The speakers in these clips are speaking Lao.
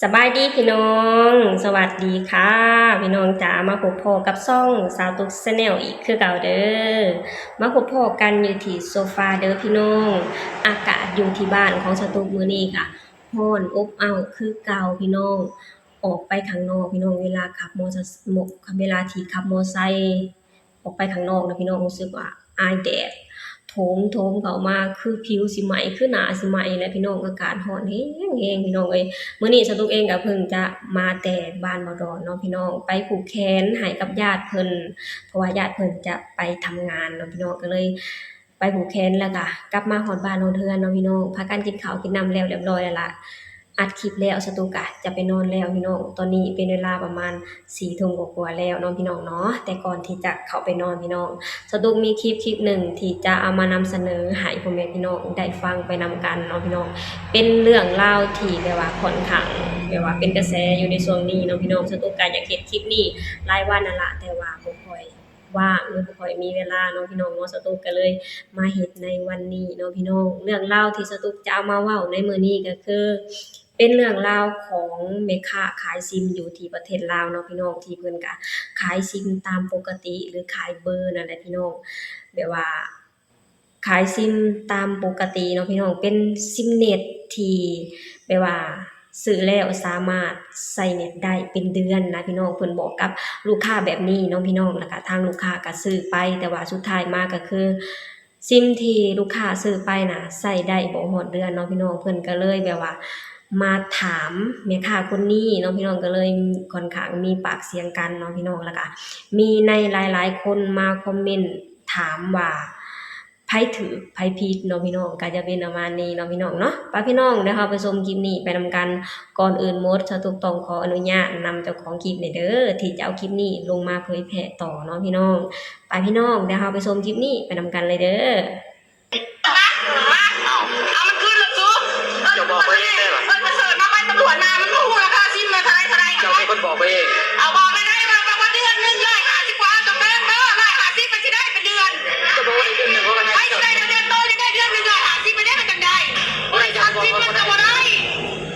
ສະບາຍດີພີ່ນ້ອງ ສະຫວັດດີຄ່ະພີ່ນ້ອງຈ໋າ ມາພົບພໍ້ກັບຊ່ອງສາວຕຸກ Channel ອີກຄືເກົ່າເດີ້. ມາພົບພໍ້ກັນຢູ່ທີ່ໂຊຟາເດີ້ພີ່ນ້ອງ. ອາກາດຢູ່ທີ່ບ້ານຂອງສາວຕຸກມື້ນີ້ກະຮ້ອນອົບເອົ້າຄືເກົ່າພີ່ນ້ອງ. ອອກໄປຂ້າງນອກພີ່ນ້ອງ ເວລາຂັບມໍ ເວລາທີ່ຂັບມໍໄຊ ອອກໄປຂ້າງນອກນະພີ່ນ້ອງ ຮູ້ສຶກວ່າອາຍແດດໂຖມໆເຂົ້າມາ ຄືຜິວຊິໄໝ້ ຄືໜ້າຊິໄໝ້ແຫຼະພີ່ນ້ອງ. ອາກາດຮ້ອນແຮງໆ ພີ່ນ້ອງເອີຍ. ມື້ນີ້ສາວຕຸກເອງກໍເພິ່ງຈະມາແຕ່ບ້ານບໍ່ດອນເນາະພີ່ນ້ອງ ໄປຜູກແຂນໃຫ້ກັບຍາດເພິ່ນ ເພາະວ່າຍາດເພິ່ນຈະໄປທຳງານເນາະພີ່ນ້ອງ ກໍເລີຍໄປຜູກແຂນ ແລ້ວກໍກັບມາຮອດບ້ານຮອດເຮືອນເນາະພີ່ນ້ອງ. ພາກັນກິນເຂົ້າກິນນ້ຳແລ້ວລຽບລ້ອຍແລ້ວລະ ອັດຄລິບແລ້ວ ສາວຕຸກກະຈະໄປນອນແລ້ວພີ່ນ້ອງ. ຕອນນີ້ເປັນເວລາປະມານສີ່ທຸ່ມກວ່າໆແລ້ວເນາະພີ່ນ້ອງເນາະ. ແຕ່ກ່ອນທີ່ຈະເຂົ້າໄປນອນພີ່ນ້ອງ ສາວຕຸກມີຄລິບຄລິບໜຶ່ງທີ່ຈະເອົາມານຳສະເໜີໃຫ້ພໍ່ແມ່ພີ່ນ້ອງໄດ້ຟັງໄປນຳກັນເນາະພີ່ນ້ອງ. ເປັນເລື່ອງລາວທີ່ແບບວ່າຂ້ອນຂ້າງ ແບບວ່າເປັນກະແສຢູ່ໃນຊ່ວງນີ້ເນາະພີ່ນ້ອງ. ສາວຕຸກກະຢາກເຮັດຄລິບນີ້ຫຼາຍວັນນັ້ນລະ ແຕ່ວ່າບໍ່ຄ່ອຍ ວ່າງ ຫຼືບໍ່ຄ່ອຍມີເວລາເນາະພີ່ນ້ອງເນາະ ສາວຕຸກກໍເລີຍມາເຮັດໃນວັນນີ້ເນາະພີ່ນ້ອງ. ເລື່ອງລາວທີ່ສາວຕຸກຈະເອົາມາເວົ້າໃນມື້ນີ້ກໍຄື ເປັນເລື່ອງລາວຂອງແມ່ຄ້າຂາຍຊິມຢູ່ທີ່ປະເທດລາວເນາະພີ່ນ້ອງ ທີ່ເພິ່ນກະຂາຍຊິມຕາມປົກກະຕິ ຫຼືຂາຍເບີນັ້ນແຫຼະພີ່ນ້ອງ. ແບບວ່າ ຂາຍຊິມຕາມປົກກະຕິເນາະພີ່ນ້ອງ ເປັນຊິມເນັດທີ່ແບບວ່າຊື້ແລ້ວສາມາດໃຊ້ເນັດໄດ້ເປັນເດືອນນະພີ່ນ້ອງ. ເພິ່ນບອກກັບລູກຄ້າແບບນີ້ເນາະພີ່ນ້ອງ ແລ້ວກະທາງລູກຄ້າກະຊື້ໄປ ແຕ່ວ່າສຸດທ້າຍມາກະຄື ຊິມທີ່ລູກຄ້າຊື້ໄປນະໃຊ້ໄດ້ບໍ່ຮອດເດືອນເນາະພີ່ນ້ອງ. ເພິ່ນກະເລີຍແບບວ່າມາຖາມແມ່ຄ້າຄົນນີ້ເນາະພີ່ນ້ອງ ກະເລີຍຂ້ອນຂ້າງມີປາກສຽງກັນເນາະພີ່ນ້ອງ. ແລ້ວກະມີໃນຫຼາຍໆຄົນມາຄອມເມັນຖາມວ່າ ໃຜຖືກໃຜຜິດເນາະພີ່ນ້ອງ ກະຈະເປັນປະມານນີ້ເນາະພີ່ນ້ອງເນາະ. ໄປພີ່ນ້ອງ ດຽວເຮົາໄປຊົມຄລິບນີ້ໄປນຳກັນ. ກ່ອນອື່ນໝົດ ສາວຕຸກຕ້ອງຂໍອະນຸຍາດນຳເຈົ້າຂອງຄລິບນີ້ເດີ້ ທີ່ຈະເອົາຄລິບນີ້ລົງມາເຜີຍແຜ່ຕໍ່ເນາະພີ່ນ້ອງ. ໄປພີ່ນ້ອງ ດຽວເຮົາໄປຊົມຄລິບນີ້ໄປນຳກັນເລີຍເດີ້. ເອົາ ເອົາມັນຄືນລະສູ. ເຈົ້າບອກຂ້ອຍເອງໄດ້ຫວາ? ເອີ ປະເສີດມາໄປຕຳຫຼວດມາ ມັນບໍ່ຮູ້ລາຄາຊິມວ່າເທົ່າໃດ ເທົ່າໃດ. ເຈົ້າເປັນຄົນບອກຂ້ອຍເອງ. ເອົາ ບອກໄດ້ໄດ້ວ່າ ວ່າເດືອນໜຶ່ງຮ້ອຍຫ້າສິບກວ່າ ກໍເກີນເດີ ຮ້ອຍຫ້າສິບມັນຊິໄດ້ເປັນເດືອນ. ກໍບອກວ່າໄດ້ເດືອນໜຶ່ງ ເຂົາກໍໃຫ້ ໃຜຊິໄດ້ເດືອນ ເດືອນໂຕ ຍັງໄດ້ເດືອນໜຶ່ງຮ້ອຍຫ້າສິບ ມັນໄດ້ມັນຈັ່ງໃດ? ລາຄາຊິມມັນກໍບໍ່ໄດ້.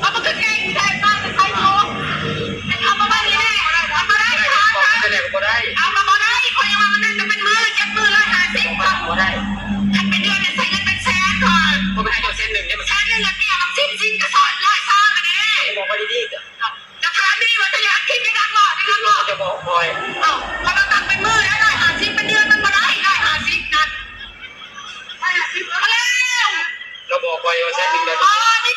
ເອົາ ມັນກໍແກ່ງແທ້ ປານໃສ່ໂຕ. ເອົາມາເບິ່ງນີ້ແນ່ ມັນບໍ່ໄດ້ ແຕ່ແລກກໍບໍ່ໄດ້ ເອົາກໍບໍ່ໄດ້. ຂ້ອຍຍັງວ່າມັນໜຶ່ງກໍເປັນມື້ ເຈັດມື້ ຮ້ອຍຫ້າສິບ ກໍບໍ່ໄດ້. ຄັນເປັນເດືອນນີ້ໃຊ້ເງິນເປັນແສນ ຂ້ອຍບໍ່ໄດ້ ເຈົ້າແສນໜຶ່ງເດ້ ແສນໜຶ່ງກໍເກຍບັກຊິມ ຊິມກະສອບຮ້ອຍຊາວແລ້ວເດ້. ກໍບອກວ່າດີໆ ກໍ ກໍຖາມດີວ່າຈະຢາກກິນ ຈະດັງບໍ່ ຈະດັງບໍ່ ຈະບອກຂ້ອຍ. ເອົ້າ ຂ້ອຍວ່າຕັ້ງເປັນມື້ແລ້ວ ຮ້ອຍຫ້າສິບ ເປັນເດືອນມັນບໍ່ໄດ້ ຮ້ອຍຫ້າສິບນັ້ນ ຮ້ອຍຫ້າສິບ ເອົາແລ້ວ. ລາວບອກຂ້ອຍວ່າແສນໜຶ່ງແລ້ວ. ໂອ້ຍ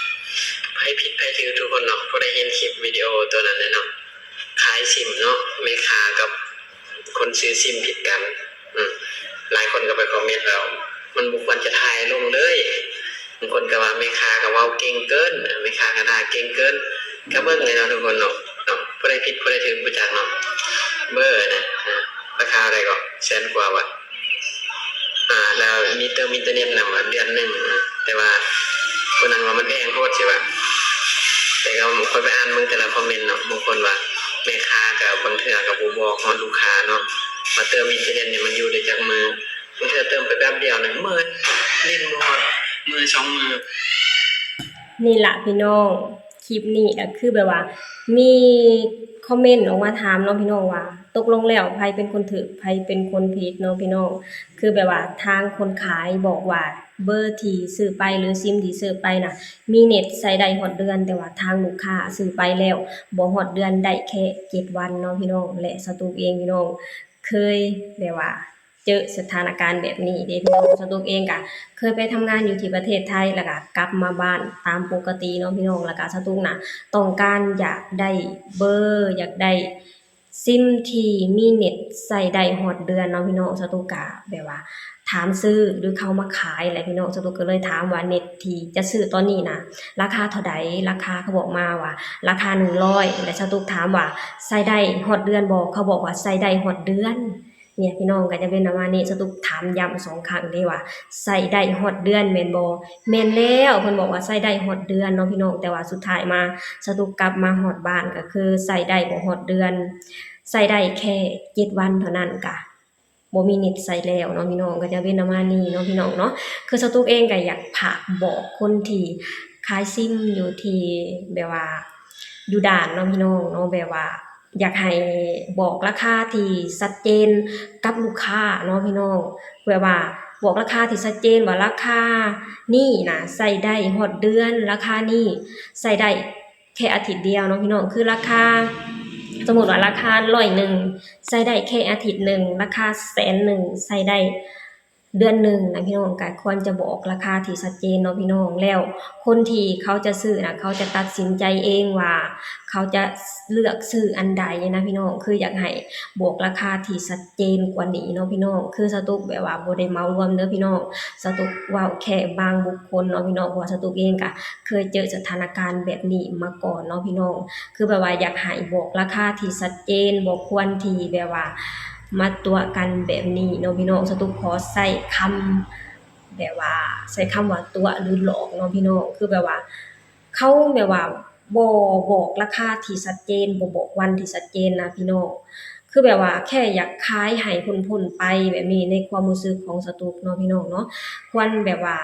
ໃຜຜິດໃຜຖືກທຸກຄົນເນາະ ຜູ້ໃດເຫັນຄລິບວິດີໂອໂຕນັ້ນແຫຼະເນາະ ຂາຍຊິມເນາະ ແມ່ຄ້າກັບຄົນຊື້ຊິມຜິດກັນ. ອືມ ຫຼາຍຄົນກໍໄປຄອມເມັນວ່າ ມັນບໍ່ຄວນຈະຖ່າຍລົງເລີຍ. ບາງຄົນກໍວ່າແມ່ຄ້າກໍເວົ້າເກັ່ງເກີນ ແມ່ຄ້າກໍດ່າເກັ່ງເກີນ. ກໍເບິ່ງເລີຍເນາະທຸກຄົນເນາະ ເນາະ ຜູ້ໃດຜິດຜູ້ໃດຖືກບໍ່ຈັກເນາະ. ເບີນະ ລາຄາເທົ່າໃດກໍ ແສນກວ່າບາດ. ອ່າ ແລ້ວມີເຕີມອິນເຕີເນັດນຳ ເດືອນໜຶ່ງ ແຕ່ວ່າຜູ້ນັ້ນວ່າມັນແພງໂພດຊິວ່າ. ແຕ່ກໍຂ້ອຍໄປອ່ານເບິ່ງແຕ່ລະຄອມເມັນເນາະ ບາງຄົນວ່າແມ່ຄ້າກໍບາງເທື່ອກໍບໍ່ບອກຮອດລູກຄ້າເນາະ ວ່າເຕີມອິນເຕີເນັດນີ້ມັນຢູ່ໄດ້ຈັກມື້. ບາງເທື່ອເຕີມໄປແປັບດຽວໜຶ່ງໝົດ ຫຼິ້ນບໍ່ຮອດມື້ສອງມື້. ນີ້ລະພີ່ນ້ອງ ຄລິບນີ້ກໍຄືແບບວ່າມີຄອມເມັນອອກມາຖາມເນາະພີ່ນ້ອງວ່າ ຕົກລົງແລ້ວໃຜເປັນຄົນຖືກ ໃຜເປັນຄົນຜິດເນາະພີ່ນ້ອງ. ຄືແບບວ່າທາງຄົນຂາຍບອກວ່າເບີທີ່ຊື້ໄປ ຫຼື ຊິມທີ່ຊື້ໄປນະ ມີເນັດໃຊ້ໄດ້ຮອດເດືອນ ແຕ່ວ່າທາງລູກຄ້າຊື້ໄປແລ້ວບໍ່ຮອດເດືອນ ໄດ້ແຄ່ເຈັດວັນເນາະພີ່ນ້ອງ. ແລະ ສາວຕຸກເອງພີ່ນ້ອງ ເຄີຍແບບວ່າ ເຈີສະຖານະການແບບນີ້ເດ້ພີ່ນ້ອງ. ສາວຕຸກເອງກະເຄີຍໄປທຳງານຢູ່ທີ່ປະເທດໄທ ແລ້ວກະກັບມາບ້ານຕາມປົກກະຕິເນາະພີ່ນ້ອງ. ແລ້ວກະສາວຕຸກນະຕ້ອງການຢາກໄດ້ເບີ ຢາກໄດ້ຊິມທີ່ມີເນັດໃຊ້ໄດ້ຮອດເດືອນເນາະພີ່ນ້ອງ. ສາວຕຸກກະແບບວ່າຖາມຊື້ ຫຼື ເຂົາມາຂາຍແຫຼະພີ່ນ້ອງ. ສາວຕຸກກໍເລີຍຖາມວ່າເນັດທີ່ຈະຊື້ຕອນນີ້ນະລາຄາເທົ່າໃດ? ລາຄາ ເຂົາບອກມາວ່າລາຄາໜຶ່ງຮ້ອຍ ແລະ ສາວຕຸກຖາມວ່າໃຊ້ໄດ້ຮອດເດືອນບໍ່? ເຂົາບອກວ່າໃຊ້ໄດ້ຮອດເດືອນ. ເນຍພີ່ນ້ອງ ກໍຈະເປັນປະມານນີ້. ສາວຕຸກຖາມຢ້ຳສອງຄັ້ງເດ້ວ່າ ໃຊ້ໄດ້ຮອດເດືອນແມ່ນບໍ່? ແມ່ນແລ້ວ ເພິ່ນບອກວ່າໃຊ້ໄດ້ຮອດເດືອນເນາະພີ່ນ້ອງ. ແຕ່ວ່າສຸດທ້າຍມາ ສາວຕຸກກັບມາຮອດບ້ານ ກໍຄືໃຊ້ໄດ້ບໍ່ຮອດເດືອນ ໃຊ້ໄດ້ແຄ່ເຈັດວັນເທົ່ານັ້ນ ກະບໍ່ມີເນັດໃຊ້ແລ້ວເນາະພີ່ນ້ອງ. ກໍຈະເປັນປະມານນີ້ເນາະພີ່ນ້ອງເນາະ. ຄືສາວຕຸກເອງກໍຢາກຝາກບອກຄົນທີ່ຂາຍຊິມຢູ່ທີ່ແບບວ່າ ຢູ່ດ່ານເນາະພີ່ນ້ອງເນາະ ແບບວ່າຢາກໃຫ້ບອກລາຄາທີ່ຊັດເຈນກັບລູກຄ້າເນາະພີ່ນ້ອງ ແບບວ່າບອກລາຄາທີ່ຊັດເຈນວ່າ ລາຄານີ້ນະໃຊ້ໄດ້ຮອດເດືອນ ລາຄານີ້ໃຊ້ໄດ້ແຄ່ອາທິດດຽວເນາະພີ່ນ້ອງ ຄືລາຄາ ສົມມຸດວ່າລາຄາຮ້ອຍໜຶ່ງ ໃຊ້ໄດ້ແຄ່ອາທິດໜຶ່ງ ລາຄາແສນໜຶ່ງ ໃຊ້ໄດ້ ເດືອນໜຶ່ງນະພີ່ນ້ອງ ກະຄວນຈະບອກລາຄາທີ່ຊັດເຈນເນາະພີ່ນ້ອງ ແລ້ວຄົນທີ່ເຂົາຈະຊື້ນະ ເຂົາຈະຕັດສິນໃຈເອງວ່າເຂົາຈະເລືອກຊື້ອັນໃດນະພີ່ນ້ອງ ຄືຢາກໃຫ້ບອກລາຄາທີ່ຊັດເຈນກວ່ານີ້ເນາະພີ່ນ້ອງ ຄືສາວຕຸກແບບວ່າບໍ່ໄດ້ເໝົາລວມເດີພີ່ນ້ອງ ສາວຕຸກເວົ້າແຄ່ບາງບຸກຄົນເນາະພີ່ນ້ອງ ເພາະວ່າສາວຕຸກເອງກະເຄີຍເຈີສະຖານະການແບບນີ້ມາກ່ອນເນາະພີ່ນ້ອງ ຄືແບບວ່າຢາກໃຫ້ບອກລາຄາທີ່ຊັດເຈນ ບໍ່ຄວນທີ່ແບບວ່າ ມາຕົວະກັນແບບນີ້ເນາະພີ່ນ້ອງ ສາວຕຸກຂໍໃຊ້ຄຳແບບວ່າ ໃຊ້ຄຳວ່າຕົວະ ຫຼື ຫຼອກເນາະພີ່ນ້ອງ ຄືແບບວ່າ ເຂົາແບບວ່າບໍ່ບອກລາຄາທີ່ຊັດເຈນ ບໍ່ບອກວັນທີ່ຊັດເຈນນະພີ່ນ້ອງ ຄືແບບວ່າແຄ່ຢາກຂາຍໃຫ້ພົ້ນໆໄປແບບນີ້ ໃນຄວາມຮູ້ສຶກຂອງສາວຕຸກເນາະພີ່ນ້ອງເນາະ ຄວນແບບວ່າ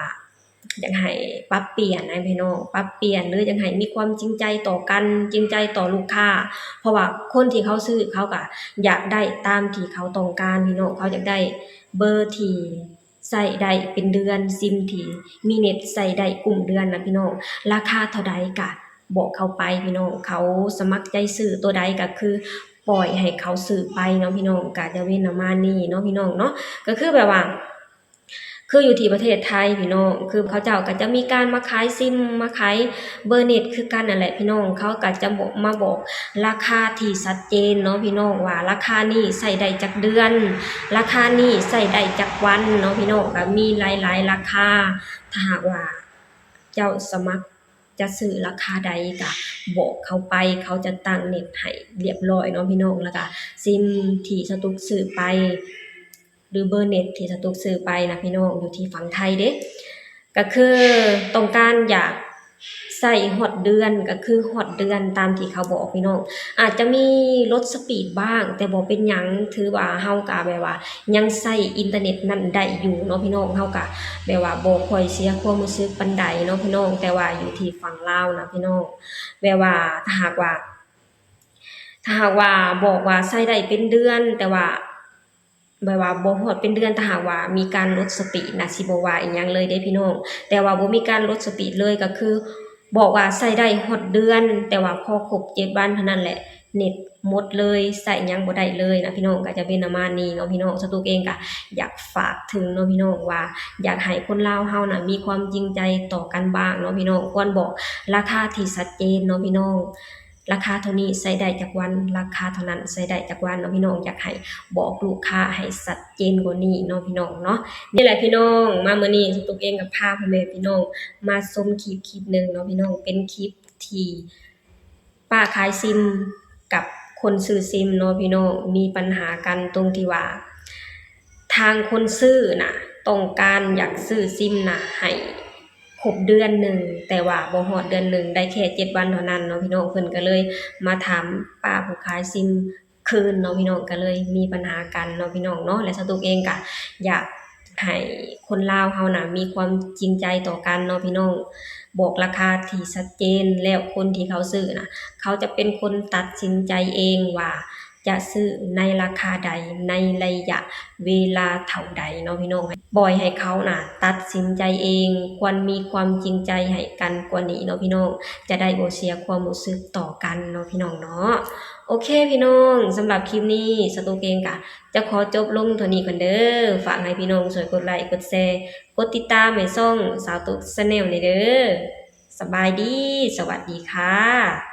ຢາກໃຫ້ປັບປ່ຽນນະພີ່ນ້ອງ ປັບປ່ຽນ ຫຼື ຢາກໃຫ້ມີຄວາມຈິງໃຈຕໍ່ກັນ ຈິງໃຈຕໍ່ລູກຄ້າ ເພາະວ່າຄົນທີ່ເຂົາຊື້ ເຂົາກະຢາກໄດ້ຕາມທີ່ເຂົາຕ້ອງການພີ່ນ້ອງ ເຂົາຢາກໄດ້ເບີທີ່ໃຊ້ໄດ້ເປັນເດືອນ ຊິມທີ່ມີເນັດໃຊ້ໄດ້ກຸ້ມເດືອນນະພີ່ນ້ອງ ລາຄາເທົ່າໃດກະບອກເຂົາໄປພີ່ນ້ອງ ເຂົາສະໝັກໃຈຊື້ໂຕໃດກະຄືປ່ອຍໃຫ້ເຂົາຊື້ໄປເນາະພີ່ນ້ອງ ກະຈະເປັນປະມານນີ້ເນາະພີ່ນ້ອງເນາະ ກະຄືແບບວ່າ ຄືຢູ່ທີ່ປະເທດໄທພີ່ນ້ອງ ຄືເຂົາເຈົ້າກະຈະມີການມາຂາຍຊິມ ມາຂາຍເບີເນັດຄືກັນນັ້ນແຫຼະພີ່ນ້ອງ ເຂົາກະຈະມາບອກລາຄາທີ່ຊັດເຈນເນາະພີ່ນ້ອງ ວ່າລາຄານີ້ໃຊ້ໄດ້ຈັກເດືອນ ລາຄານີ້ໃຊ້ໄດ້ຈັກວັນເນາະພີ່ນ້ອງ ກະມີຫຼາຍໆລາຄາ ຖ້າຫາກວ່າເຈົ້າສະໝັກຈະຊື້ລາຄາໃດກະບອກເຂົາໄປ ເຂົາຈະຕັ້ງເນັດໃຫ້ລຽບລ້ອຍເນາະພີ່ນ້ອງ ແລ້ວກະຊິມທີ່ສາວຕຸກຊື້ໄປ ຫຼືເບີເນັດທີ່ສາວຕຸກຊື້ໄປນະພີ່ນ້ອງ ຢູ່ທີ່ຝັ່ງໄທເດ້ ກະຄືຕ້ອງການຢາກໃຊ້ຮອດເດືອນ ກະຄືຮອດເດືອນຕາມທີ່ເຂົາບອກພີ່ນ້ອງ ອາດຈະມີລົດສະປີດບ້າງ ແຕ່ບໍ່ເປັນຫຍັງ ຖືວ່າເຮົາກະແບບວ່າຍັງໃຊ້ອິນເຕີເນັດນັ້ນໄດ້ຢູ່ເນາະພີ່ນ້ອງ ເຮົາກະແບບວ່າບໍ່ຄ່ອຍເສຍຄວາມຮູ້ສຶກປານໃດເນາະພີ່ນ້ອງ ແຕ່ວ່າຢູ່ທີ່ຝັ່ງລາວນະພີ່ນ້ອງ ແບບວ່າຖ້າຫາກວ່າ ຖ້າຫາກວ່າບອກວ່າໃຊ້ໄດ້ເປັນເດືອນ ແຕ່ວ່າ ແບບວ່າບໍ່ຮອດເປັນເດືອນ ຖ້າຫາກວ່າມີການຫຼຸດສະປີດນະ ຊິບໍ່ວ່າອີ່ຫຍັງເລີຍເດ້ພີ່ນ້ອງ ແຕ່ວ່າບໍ່ມີການຫຼຸດສະປີດເລີຍ ກະຄືບອກວ່າໃຊ້ໄດ້ຮອດເດືອນ ແຕ່ວ່າພໍຄົບເຈັດວັນເທົ່ານັ້ນແຫຼະ ເນັດໝົດເລີຍ ໃຊ້ຫຍັງບໍ່ໄດ້ເລີຍນະພີ່ນ້ອງ ກະຈະເປັນປະມານນີ້ເນາະພີ່ນ້ອງ ສາວຕຸກເອງກະຢາກຝາກເຖິງເນາະພີ່ນ້ອງ ວ່າຢາກໃຫ້ຄົນລາວເຮົານະ ມີຄວາມຈິງໃຈຕໍ່ກັນບ້າງເນາະພີ່ນ້ອງ ຄວນບອກລາຄາທີ່ຊັດເຈນເນາະພີ່ນ້ອງ ລາຄາເທົ່ານີ້ໃຊ້ໄດ້ຈັກວັນ ລາຄາເທົ່ານັ້ນໃຊ້ໄດ້ຈັກວັນເນາະພີ່ນ້ອງ ຢາກໃຫ້ບອກລູກຄ້າໃຫ້ຊັດເຈນກວ່ານີ້ເນາະພີ່ນ້ອງເນາະ ນີ້ແຫຼະພີ່ນ້ອງ ມາມື້ນີ້ສາວຕຸກເອງກະພາພໍ່ແມ່ພີ່ນ້ອງມາຊົມຄລິບຄລິບໜຶ່ງເນາະພີ່ນ້ອງ ເປັນຄລິບທີ່ປ້າຂາຍຊິມກັບຄົນຊື້ຊິມເນາະພີ່ນ້ອງ ມີປັນຫາກັນຕົງທີ່ວ່າ ທາງຄົນຊື້ນະ ຕ້ອງການຢາກຊື້ຊິມນະໃຫ້ຄົບເດືອນໜຶ່ງ ແຕ່ວ່າບໍ່ຮອດເດືອນໜຶ່ງ ໄດ້ແຄ່ເຈັດວັນເທົ່ານັ້ນເນາະພີ່ນ້ອງ ເພິ່ນກະເລີຍມາຖາມປ້າຜູ້ຂາຍຊິມຄືນເນາະພີ່ນ້ອງ ກະເລີຍມີປັນຫາກັນເນາະພີ່ນ້ອງເນາະ ແລະສາວຕຸກເອງກະຢາກໃຫ້ຄົນລາວເຮົານະ ມີຄວາມຈິງໃຈຕໍ່ກັນເນາະພີ່ນ້ອງ ບອກລາຄາທີ່ຊັດເຈນ ແລ້ວຄົນທີ່ເຂົາຊື້ນະ ເຂົາຈະເປັນຄົນຕັດສິນໃຈເອງວ່າ ຈະຊື້ໃນລາຄາໃດ ໃນໄລຍະເວລາເທົ່າໃດເນາະພີ່ນ້ອງ ປ່ອຍໃຫ້ເຂົານະຕັດສິນໃຈເອງ ຄວນມີຄວາມຈິງໃຈໃຫ້ກັນກວ່ານີ້ເນາະພີ່ນ້ອງ ຈະໄດ້ບໍ່ເສຍຄວາມຮູ້ສຶກຕໍ່ກັນເນາະພີ່ນ້ອງເນາະ ໂອເຄພີ່ນ້ອງ ສຳລັບຄລິບນີ້ສາວຕຸກເອງກະຈະຂໍຈົບລົງເທົ່ານີ້ກ່ອນເດີ ຝາກໃຫ້ພີ່ນ້ອງຊ່ວຍກົດໄລກົດແຊ ກົດຕິດຕາມໃຫ້ຊ່ອງສາວຕຸກ Channel ແດ່ເດີ ສະບາຍດີ ສະຫວັດດີຄ່ະ.